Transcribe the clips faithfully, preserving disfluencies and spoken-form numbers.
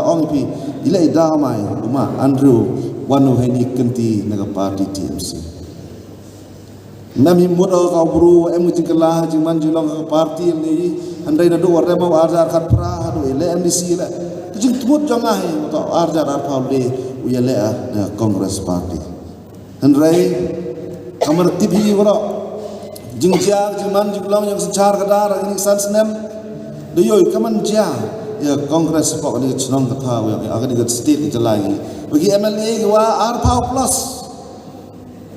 Ong ïa phi, i leh i daw mai u ma Andrew wan u heini kynti na ka party T M C. Mem hi mut o ka bru em u jingkylla jingman jinglong ka party ni, hynrei naduh u rem u arjar khat phra haduh i leh M D C leh. Ka jingtmut jong nga hi mut o arjar arphaw le u ïaleh na Congress Party. Hynrei ka mar tip hi waroh jingjia jingman jinglong ïa ka synshar ka dar ha kine ki san snem. Da ïoh ka man jia ïa Congress pok ni ka chnong ka thaw ïa ka ni ka state ka jylla. Ba ki M L A ki wa arphaw plus.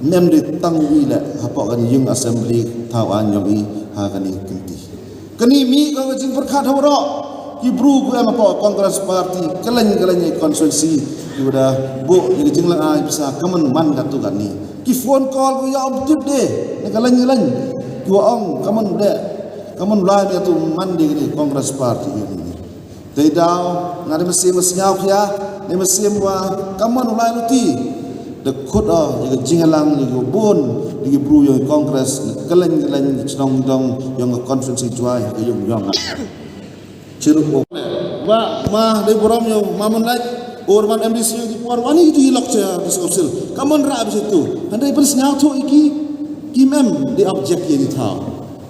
Mem de tang wi leh hapoh kane yung assembly thaw an yong i ha kane kynti. Kane mih ka jingpyrkhat ha waroh ki bru ku em hapoh Congress Party, kylleng kylleng i constituency, ki wa da buh i jinglang ai pisa kaman man katu kane. Ki phone call ku ïa ong tip de na kylleng kylleng, ki wa ong kaman de, kaman lai de tu man de kane Congress Party kane. Te daw nga da mynsiem sñiaw khia, da mynsiem wa kammon u lai luti. Da khut o ïa ka jingïalang ïa ka bun ïa ki bru ïa ka Congress na kylleng kylleng chnong dong ïa ka constituency Jowai ka yung yong. Chirup o. Wa ma dei burom ïa ma mon lai. Or man M D C ïa ki por wa ni tu i lok cha District Council. Kammon ra bisi tu. Hynrei pynsñiaw tu iki ki mem di object ïa ki thaw.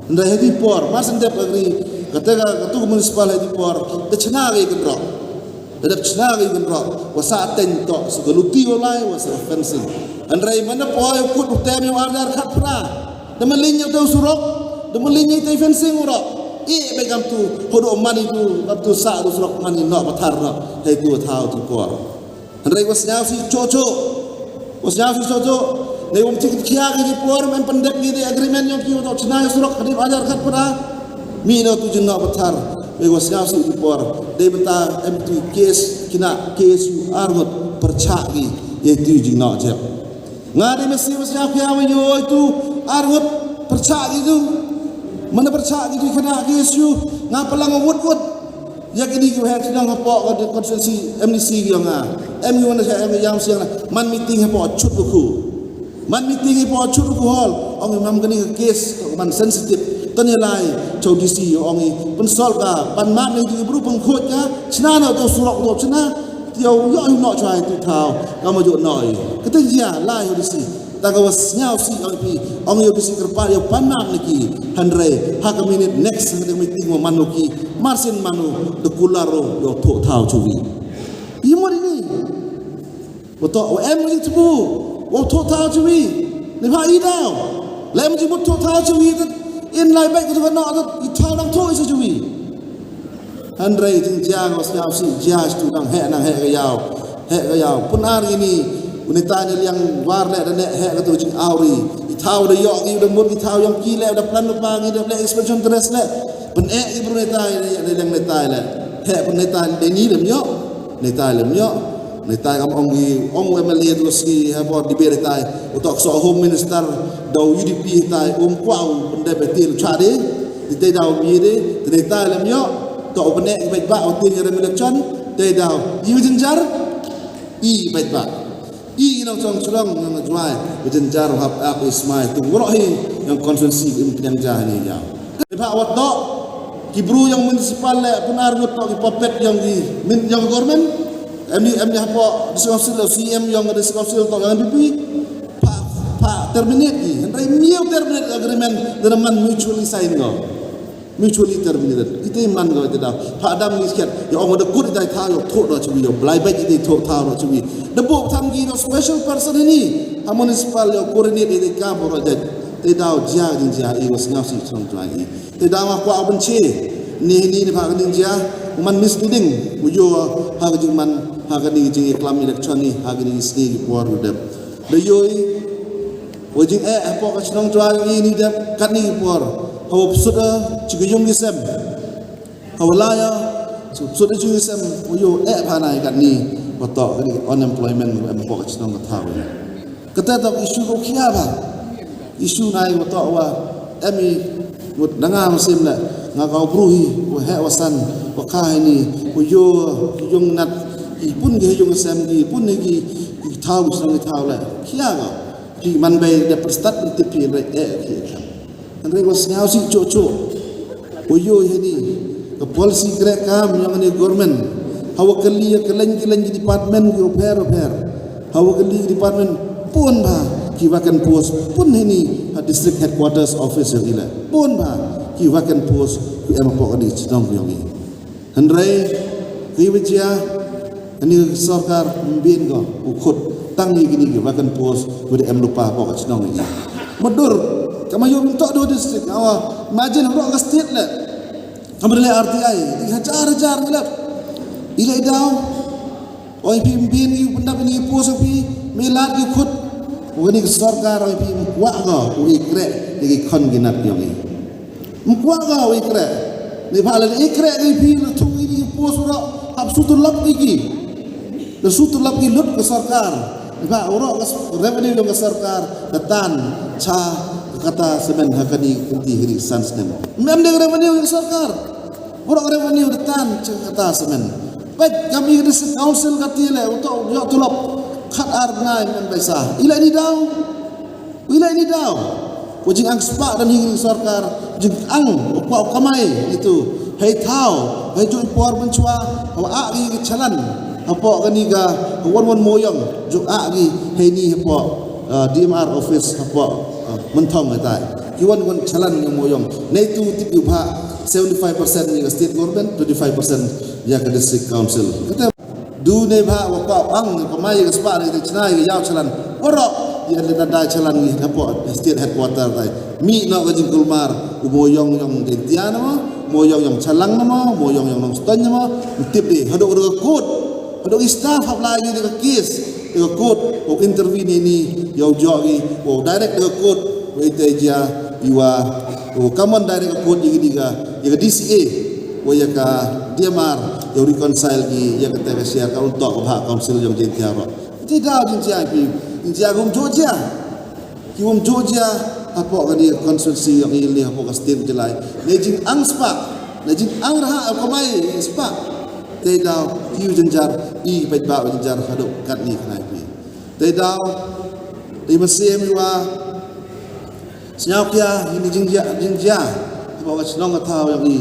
Hynrei ha ki por mar syn dep agri kata ka katu municipal ha ki por da chna ka kynroh. Da dep chna ka kynroh wa sa teng to sa ka luti wa lai wa sa fencing. Hynrei mana poi kut u tem ïa arjar khat phra. Da maling ïa teu surok, da maling ïa tei fencing urok. I be kam tu hodo mani tu kam tu sa du surok mani no pathar no. Hei tu thaw tu por. Hynrei wa sñiaw si chocho. Wa sñiaw si chocho. Nei wam tik khia ki di por mem pyndep ki di agreement yong ki wa tok chna surok hadip ajar khat pada. Mi no tu jin no pathar. Nei wa sñiaw si di por. Dei bynta em tu case kina case yu arngut pyrchah ki. Ye tu jin no jep. Nga dei masi wa sñiaw khia wa yo tu arngut pyrchah ki tu. Mana pyrchah ki tu kina case yu nga palang wut wut. Ïa kini ki waheh chnong hapoh ka constituency M D C ki ong nga. Em ki wan sha em yang siang na man meeting hapoh chut ba khu. Man meeting hapoh chut ba khu hall. Ong i mam kani ka case man sensitive. Tanya lai chau D C ong i pynsol ka pan mat ni ki bru pengkhot ka. Chna no to surok to chna. Tiaw yo no chai tu thaw. Kama jo no i. Kata jia lai D C. Ta ka wa sñiaw si ong pi ong ïa ki si kyrpad ïa pan nang ni ki hynrei ha ka minute next ha ka meeting wa manu ki marsin manu de kularo ïa thoh thaw chuwi. Ïa mo ni wa to wa em ni tu wa thoh thaw chuwi ni ha i daw lem ji mo thoh thaw chuwi in lai bai ka tu ka no i thaw nang thoh i chuwi. Hynrei jing jia nga sñiaw si jia stu nang heh nang heh ka yaw. Heh ka yaw. Pun ar ini u netai ne liang war le da ne heh ka tu jing awri. I thaw da yok i da mut i thaw yong ki le da plan pa ngi da le expansion dress le. Pun eh i bru netai ne liang netai le. Heh pun netai de ni lem yok. Netai lem yok. Netai kam ong i ong M L A tu si ha bor di bere tai. Utok so home minister da U D P tai um kwau pun de betil chade. Di te daw mi de, te dei tai lem ïoh, to u bnek i bait ba u tin i rem election, te daw i u jinjar i bait ba. I nong chong chrong nong Jowai u jinjar hap ap i smai tu wroh hi nong constituency im pdeng ja ni ya. Ba wat to ki bru yang municipal le punar ngut to ki puppet yang di min yang government. Em ni em ni hapo district council C M yang district council to yang D P. Pa pa terminate i hynrei miau terminate agreement da man mutually sign go. Mutually terminated. Ite man go ite da. Pa dam ni siat. Ya ong da kut ite tha yo thot da chui yo. Blai bai ite thot tha da chui. Da bo tham gi no special person ni. Ha municipal yo coordinate ite ka bo da. Te da jia jin jia i was now si chong tuan i. Te da wa kwa ban che. Ni ni ni pa jin jia. Man misleading. U yo ha jing man ha ni jing klam election ni ha ni sni ki por u dep. Da yo i. Wa jing eh hapoh ka chnong Jowai i ni dep kat ni por. Hawa psut a chi ka yung ki sem. Hawa la ya chi psut a chi ki sem wa yo eh pha nai kat ni wa to ka ni unemployment wa em hapoh ka chnong ka thaw. Kata to issue ko khia ba. Issue nai wa to wa em i wa nanga ma sem le nga ka bru hi wa heh wa san wa kha hi ni wa yo ki yung nat ki pun ki yung sem ki pun ni ki ki thaw ki chnong ki thaw le khia ga. Phi man bai da pyrstad phi tip phi re eh phi. Hynrei wa sñiaw si cho cho. Wa yo hi ni ka policy kreh kam yong ni government. Hawa kali ïa ka leng ki leng ki department ki pher pher. Hawa kali ki department, bun bha ki vacant post, bun hini ha district headquarters office ïa ki la. Bun bha ki vacant post ki em hapoh kani ki chnong ïa ki. Hynrei ki wajia kani ka sorkar ym bin ko u khot tang ïa kini ki vacant post ki da em lypa hapoh ka chnong ïa ki. Madur, kama ïoh mynta do district, hawa margin hapoh ka state le. Kam rele R T I, i hajar hajar ngi lap. I lei daw. Oi phi ym bin i pyndap ini post phi, me lad ki khut. Uni ka sorkar oi phi ym kwah ko, u i kreh, i ki khon ki nat yong i. Ym kwah ko, u i kreh. Ni pha le i kreh i phi, le thung ini post ro, hap sutu lap i ki. Le sutu lap i lut ka sorkar. Ba, u rok ka s-, revenue yong ka sorkar, ka tan, cha, kata semen, ha kani, kani, kani, san semen. Mem de revenue yong ka sorkar. U rok revenue, ka tan, cha, kata semen. Peit, kami ka district council ka ti le, u to, yo tulop, khat ar bnai, mem paisa. Ila ni daw. Ila ni daw. Ko jingangspah da ni sorkar, jingang, ko kwah kamai itu. Hei thaw, hei ju i por ban chwa, hawa a ki chalan. Hapoh kani ka, wan wan moyong, ju a ki, hei ni hapoh, uh, D M R office, hapoh, uh, Mynthong ka tai. Ki wan wan chalan ni moyong. Nei tu tip yu bha, seventy-five percent ni ka state government, twenty-five percent ïa ka district council. Kata Du ne bha, wa kwah ang, ka mai ka spah ne, ka chnai ka yaw chalan. Warok, ïa le da dai chalan ni, hapoh state headquarter tai. Mi no ka jingkulmar, u mo yong yong Jaintia na mo, mo yong yong Chalang na mo, mo yong yong Nongstoiñ na mo, tip de, hadok ka court, hadok i staff hap lai ni ka case, ka court, u intervene ni, yow jok i, u direct ka court, wa ite jia, iwa, u common direct ka court, ïa ka, ïa ka D C A, wa ïa ka D M R, yow reconcile ki, ïa ka te ka share, ka un tok ka bha council yong Jaintia ro. Te daw jin jia ki, jin jia gum jo jia. Ki gum jo jia, hapoh ka di constituency yong i li hapoh ka state jilai. Ne jing ang spah, ne jing ang raha, ka mai spah. Te daw, ki u jin jar, i peit ba u jin jar, hadok kat ni khnai pi. Te daw, te masih mi wa, Sñiaw kia, ini jingjia, jingjia. Ba ka chnong ka thaw yong i.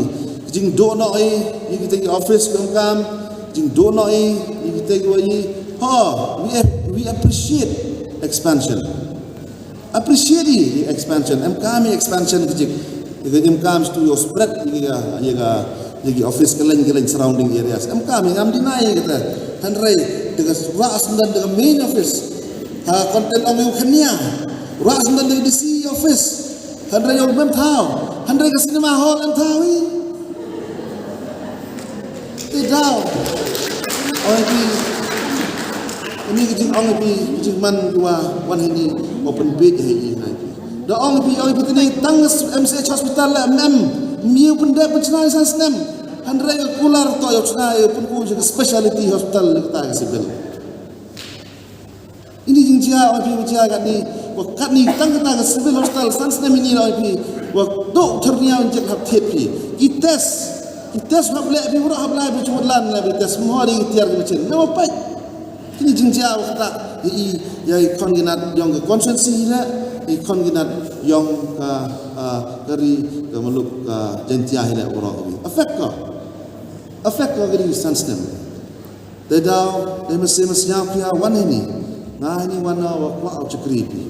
Jingduh noh i, i kita ki office ki ong kam. Jingduh noh i, i kita ki wa i. Ho, we ap-, we appreciate expansion. Appreciate i expansion. Em kam i expansion ki jik. Em kam stu yo spread i ka, i ka, i ka office ka leng, ka leng surrounding areas. Em kam i ngam deny kita. Hynrei, dega ras dan dega main office. Ha, content ong yu khania. Ras dan dega D C office. Hynrei ong mem thaw. Hynrei ka cinema hall em thaw i. Te daw. Ong pi. Ini ki jing ong pi, ki jing man dua, wan hini, open bid hini, hini. Da ong pi, ong pi tini tang M C H hospital la, em, em. Mi open de pen chnai san snem. Hynrei ka kular to yo chnai, open ku jing specialty hospital le kata ka civil. Ini jingjia, oi pi, jingjia kat ni, wa kat ni tang kata ka civil hospital, san snem ini la oi pi, wa dok ternia unjek hap thied pi. Ki test, ki test hap leh pi, wa hap lai pi, chumut lan leh pi test, mo di tiar ki machin. Nama pai? Ini jingjia, wa kata, i, i, ya i khon ginat yong ka constituency hi leh, i khon ginat yong ka, ah, ka ri, ka muluk, ka Jaintia hi leh, wa ro ka wi. Affect ko. Affect ko ka ri san snem. Te daw, te masi masi ïa phi wan hini. Nga hini wan na wa kwah u chakri pi.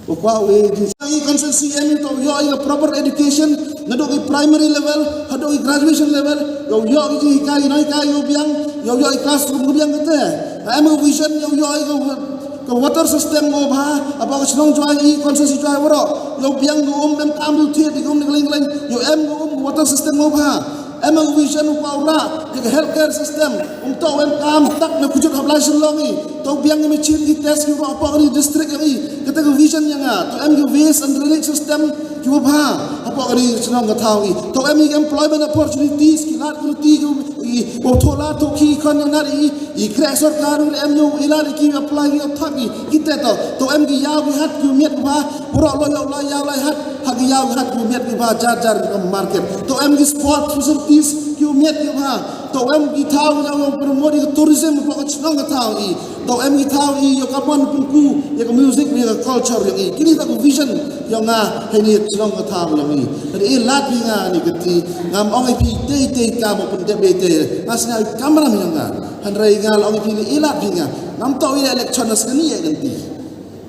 Wa kwah u e ji. Sa i constituency em to yo i proper education, nadok i primary level, hadok i graduation level, yo yo i ji hikai, no hikai, yo biang, yo yo i classroom, yo biang kete. Ha em u vision, yo yo i ka, ka water system mo bha, aba ka chnong jwai i constituency jwai waro. Yo biang ko um em kam du thied, ko um ni kling kling, yo em ko um water system mo bha. Em u vision u kwah u rah, ïa ka healthcare system, um toh em kam, tak na kujut hap lai Shillong i, toh biang i machine i test i u rah hapoh kani district yong i, kata ka vision yong nga, toh em ki waste and drainage system, ki wa bha, hapoh kani chnong ka thaw i, toh em i employment opportunities, ki lad ki luti, ki, i, u thoh lad thoh ki khon yong nga i, I kreh sorkar u em ïa u, i lad ki apply ki thap ki, kita to, to em ki ïaw ki hat ki miet ki bha, pura lo ïaw lo ïaw lai hat, ha ki ïaw ki hat ki miet ki bha, jar jar ki market. To em ki sport facilities ki miet ki bha, To em ki thaw ïa ka promote ïa ka tourism hapoh ka shnong ka thaw i. To em ki thaw i ïa ka mon pynku ïa ka music ïa ka culture ïa i. Kine kita ka vision ïa nga ha kane ka shnong ka thaw ïa i. Hynrei i lad ïa nga kane ka kti, ngam ong ïa phi tei tei kam pyndep tei tei. Nga sngew kamram ïa nga. Hynrei nga la ong ïa phi i lad ïa nga. Ngam to ïa election na skani ïa ka kti.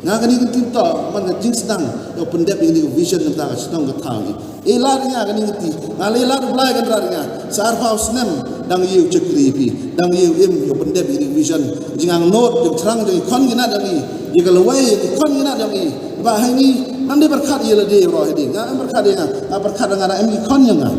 Nga kane ka kti to man ka jingsdang ïa pyndep ïa kane ka vision na ka shnong ka thaw i. I lad ïa nga kane ka kti. Nga la i lad u Blai kan rad ïa nga. Sa arphew snem dang ïa u chakri phi. Dang ïa u im ïa pyndep ïa kane ka vision. Jingangnud jingthrang jong i khon ki nat jong i. Ïa ka lawei ïa ki khon ki nat jong i. Ba ha ini ngam dei pyrkhat ïa lade ïa roh ïa di. Nga em pyrkhat ïa nga. Nga pyrkhat ïa nga da em ki khon ïa nga.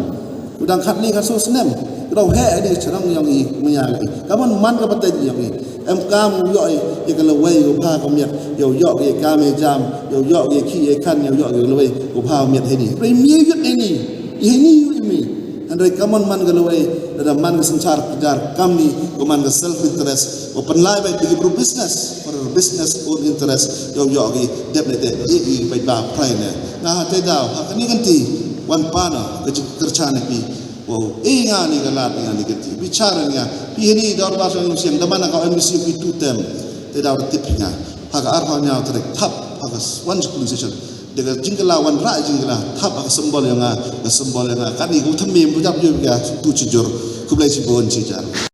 U dang khatlai khatsaw snem. Ka dei heh ïa ka shnong ïong i maya ïa i. Ka mon man ka pateng ïong i. Em kam u ïoh i ïa ka lawei u bha ka miat. Ïa u ïoh ïa ka me jam. Ïa u ïoh ïa ki ïa kan ïa u ïoh ïa ka lawei u bha u miat hini. Hynrei mi ïa i ni. I hini ïa i mi. Hynrei ka mon man ka lawei. Da man ka synshar jar kam ni. Ka man ka self interest. Ka pynlai bai bigi bru business. For business own interest. Ïa u ïoh i dep ne dep i i bai ba prai ne. Nga ha te daw ha kani kan ti. Wan pana ka jik kercha ne pi. Wow, eh nga ni ka lad nga ni ka ti. Bichar nga. Pi hini dor ba so yung siang daman ka M D C pi tu tem. Te daw tip nga. Ha ka arphew nyaw trek thap ha ka wan jikun session. De ka jingkala wan ra jingkala thap ha ka symbol yang nga, ka symbol yang nga. Kani ku themim bu dap ju ka tu chijur. Kublai chibun chijar.